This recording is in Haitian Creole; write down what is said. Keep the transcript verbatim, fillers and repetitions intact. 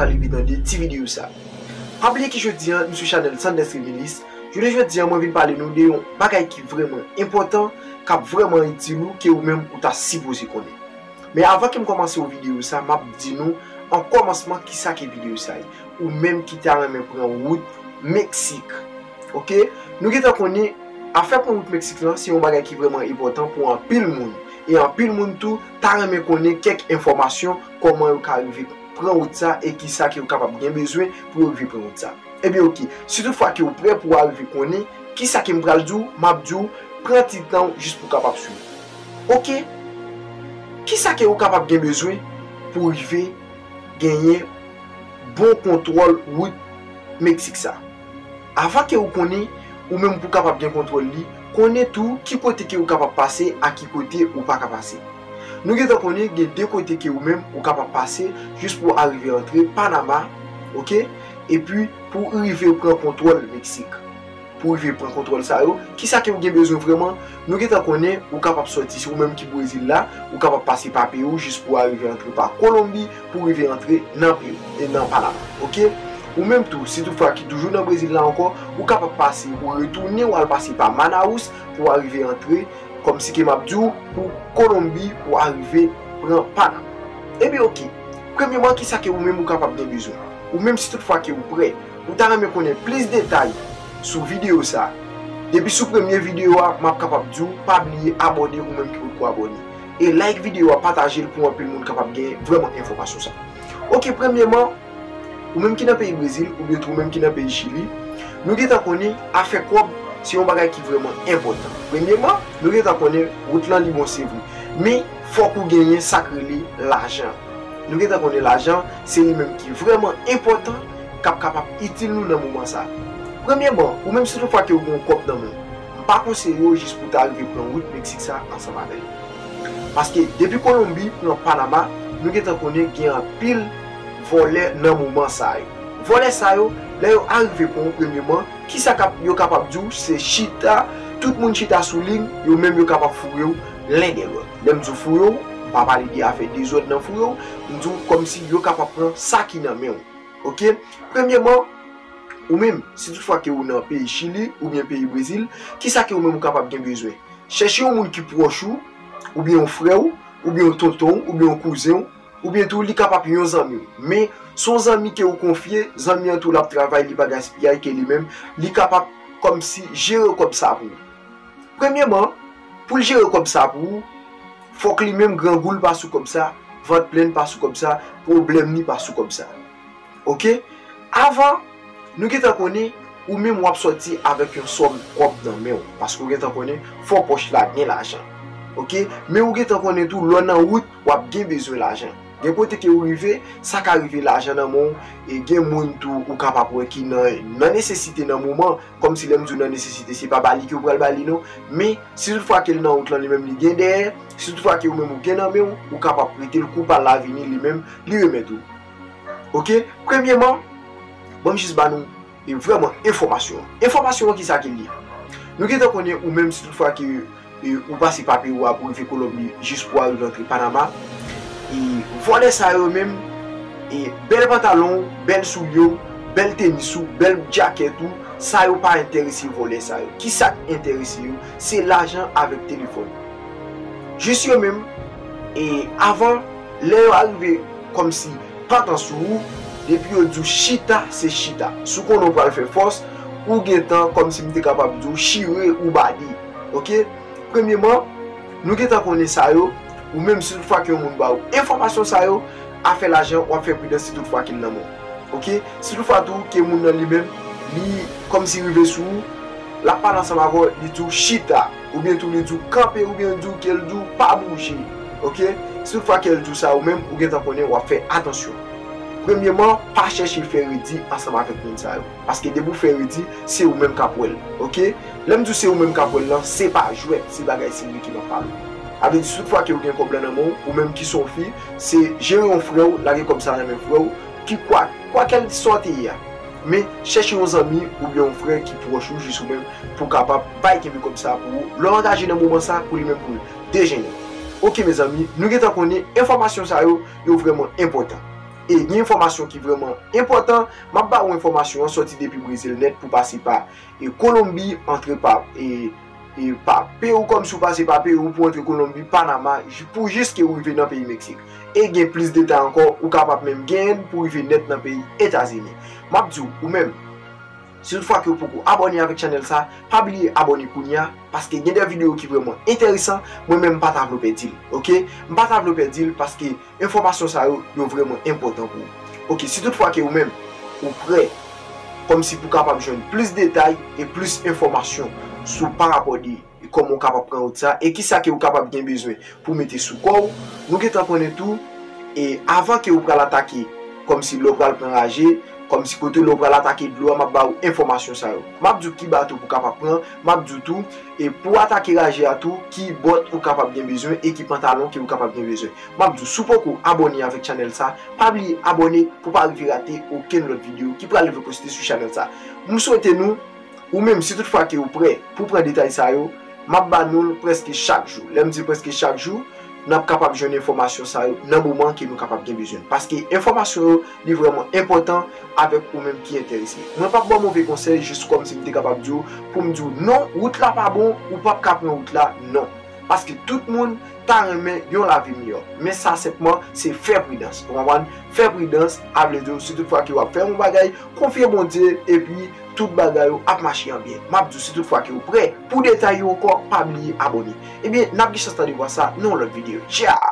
Rive tande ti videyo sa. Pa bliye ki jodi a nou sou chanèl Sanders Remilis. Jounen jodi a mwen vin pale nou de yon bagay ki vrèman enpòtan, k ap vrèman itil ou, ke ou menm ou ta sipoze konnen. Men avan ke m kòmanse yon videyo sa, m ap di nou an kòmansman kisa ke videyo sa ye. Ou menm ki ta renmen pran wout Meksik. Oke? Nou gentan konnen afè pran wout Meksik lan se yon bagay ki vrèman enpòtan pou anpil moun. E anpil moun tou ta renmen konnen kèk enfòmasyon kòman yo ka rive pran wout sa e kisa ke yo kapab gen bezwen pou yo rive pran wout sa. Ebyen oke, si tout fwa ke ou prè pou w arive konnen kisa ke m pral di w, m ap di w pran ti tan w jis pou w kapab swiv. Oke, kisa ke ou kapab gen bezwen pou w rive genyen bon kontwòl wout Meksik sa? Avan ke ou konnen, ou menm pou w kapab gen kontwòl li, konnen tou ki kote ke ou kapab pase a ki kote ou pa ka pase. Nou gentan konnen gen de kote ke ou menm ou kapab pase jis pou w arive antre Panama, oke? Epi pou w rive pran kontwòl Meksik. Pou w rive pran kontwòl sa yo, kisa ke ou gen bezwen vrèman? Nou gentan konnen ou kapab sòti, si ou menm ki Brezil la, ou kapab pase pa peyi w jis pou w arive antre pa Kolonbi, pou w rive antre nan peyi w, e nan Panama, oke? Ou menm tou, si tout fwa ki toujou nan Brezil la ankò, ou kapab pase, ou retounen, ou al pase pa Manaus, pou w arive antre, kòmsi ke m ap di w, pou Kolonbi, pou w arive pran Panama. Ebyen oke, premyeman, kisa ke ou menm ou kapab gen bezwen? Ou menm, si tout fwa ke ou prè, ou ta renmen konnen plis detay sou videyo sa, depi sou premye videyo a, m ap kapab di w, pa bliye abòne ou menm ki potko abòne. E like videyo a, pataje l pou anpil moun kapab gen vrèman enfòmasyon sa. Oke, premyeman, ou menm ki nan peyi Brezil, oubyen tou ou menm ki nan peyi Chili, nou gentan konnen afè kòb se yon bagay ki vrèman enpòtan. Premyeman, nou gentan konnen wout lan li bon se vre. Men, fòk ou genyen sa k rele lajan. Nou gentan konnen lajan, se li menm ki vrèman enpòtan, k ap kapab itil nou nan moman sa. Premyeman, ou menm si tout fwa ke ou gen yon kòb nan men w, m pa konseye w jis pou w ta rive pran wout Meksik sa ansanm avè l. Paske depi Kolonbi pran Panama, nou gentan konnen gen anpil vòlè nan moman sa yo. Vòlè sa yo, lè yo arive pran w premyeman, kisa k ap, yo kapab di w, se chita, tout moun chita sou liy, yo menm yo kapab foure w len dè lòt. Lè m di w foure w, m pa pale de afè dezòd nan foure w, m di w kòmsi yo kapab pran sa ki nan men w. Oke? Premyeman, ou menm, si tout fwa ke ou nan peyi Chili oubyen peyi Brezil, kisa ke ou menm ou kapab gen bezwen? Chèche yon moun ki pwòch ou, oubyen yon frè w, oubyen yon tonton w, oubyen yon kouzen w, oubyen tou li kapab yon zanmi w. Men, se yon zanmi ke ou konfye, zanmi an tou l ap travay, li pa gaspiyay, ke li menm, li kapab kòmsi jere kòb sa pou ou. Premyeman, pou l jere kòb sa pou ou, fòk li menm grangou l pa sou kòb sa, vant plen pa sou kòb sa, pwoblèm li pa sou kòb sa. Oke? Avan, nou gentan konnen, ou menm w ap sòti avèk yon sòm kòb nan men w, paske ou gentan konnen fò pòch la gen lajan. Oke? Men ou gentan konnen tou, lè w nan wout, w ap gen bezwen lajan. Gen kote ke ou rive, sa ka rive lajan nan men w, e gen moun tou ou kapab wè ki nan, nan nesesite nan moman, kòmsi lè m di w nan nesesite, se pa ba li ke ou pral ba li non, men si tout fwa ke l nan wout lan li menm li gen dèyè, si tout fwa ke ou menm ou gen nan men w, ou kapab prete l kou pa l la vini li menm, li remèt ou. Oke? Premyeman, ban m jis ba nou e vrèman enfòmasyon an. Enfòmasyon an kisa ke l ye? Nou gentan konnen ou menm si tout fwa ke e, ou pase pa peyi w a pou rive Kolonbi jis pou w arive antre Panama. E vòlè sa yo menm, e bèl pantalon w, bèl soulye w, bèl tenis ou, bèl djakèt ou, sa yo pa enterese vòlè sa yo. Kisa k enterese yo? Se lajan avèk telefòn. Jis yo menm, e avan, lè yo arive kòmsi pantan sou ou, depi yo di w chita, se chita. Si w konnen w pral fè fòs, ou gentan, kòmsi m te kapab di w, chire ou bade. Oke? Premyeman, nou gentan konnen sa yo, ou menm si tout fwa ke yon moun ba ou enfòmasyon sa yo, afè lajan, w ap fè pridans si tout fwa ke l nan men w. Oke? Si tout fwa tou ke moun nan li menm, li kòmsi rive sou ou, l ap pale ansanm avè w, li di w chita, oubyen tou li di w kanpe, oubyen l di w ke l di w pa bouje. Oke? Si tout fwa ke l di w sa ou menm, ou gentan konnen w ap fè atansyon. Premyeman, pa chèche fè redi ansanm avèk moun sa yo. Paske depi w fè redi, se ou menm k ap wè l. Oke? Lè m di w se ou menm k ap wè l lan, se pa jwèt, se bagay serye ke m ap pale w. Sa vle di, si tout fwa ke w gen kòb lan nan men w, ou menm ki se yon fi, se jere yon frè w, lage kòb sa nan men frè w, ki kwa, kwakèl sa w te ye a. Men, chèche yon zanmi oubyen yon frè ki pwòch ou, jis ou menm, pou w kapab bay kenbe kòb sa pou ou. Lè w angaje nan moman sa, pou li menm pou l dejennen. Oke, mezanmi, nou gentan konnen enfòmasyon sa yo, yo vrèman enpòtan. E gen enfòmasyon ki vrèman enpòtan. M ap ba ou enfòmasyon an sòti depi Brezil nèt pou pase pa e Kolonbi, antre pa e, e pa Perou, kòmsi w pase pa Perou pou antre Kolonbi, Panama, pou jis ke w rive nan peyi Meksik. E gen plis detay ankò, ou kapab menm genyen l pou rive nèt nan peyi Etazini. M ap di w, ou menm, si tout fwa ke w poko abòne avèk chanèl sa, pa bliye abòne kounye a, paske gen de videyo ki vrèman enteresan, mwen menm m pa ta vle w pèdi l, oke? M pa ta vle w pèdi l paske enfòmasyon sa yo, yo vrèman enpòtan pou ou. Oke, si tout fwa ke ou menm, ou prè, kòmsi pou kapab jwenn plis detay e plis enfòmasyon sou pa rapò de kòman w kapab pran wout sa e kisa ke w kapab gen bezwen pou mete sou kò w, nou gentan konnen tou, e avan ke w pral atake, kòmsi lè w pral pran raje, kòmsi kote lè w pral atake dlo a, m ap ba ou enfòmasyon sa yo. M ap di w ki bato pou w kapab pran, m ap di w tou, e pou w atake raje a tou, ki bòt ou kapab gen bezwen e ki pantalon ke ou kapab gen bezwen. M ap di w, si w poko abòne avèk chanèl sa, pa bliye abòne pou w pa rive rate okenn lòt videyo ki pral rive poste sou chanèl sa. M swete nou, ou menm, si tout fwa ke ou prè pou pran detay sa yo, m ap ba nou l prèske chak jou. Lè m di prèske chak jou, n ap kapab jwenn enfòmasyon sa yo nan moman ke nou kapab gen bezwen l. Paske enfòmasyon yo, li vrèman enpòtan avèk ou menm ki enterese. Mwen p ap ba w move konsèy jis kòmsi m te kapab di w, pou m di w non, wout la pa bon, ou p ap ka pran wout la, non. Paske tout moun ta renmen yon lavi miyò. Men sa senpman, se fè pridans. Ou konprann? Fè pridans, a vle di w, si tout fwa ke w ap fè yon bagay, konfye Bondye, epi tout bagay yo ap mache an byen. M ap di w, si tout fwa ke w prè pou detay yo ankò, pa bliye abòne. Ebyen, n ap gen chans tande vwa sa nan yon lòt videyo. Tchao!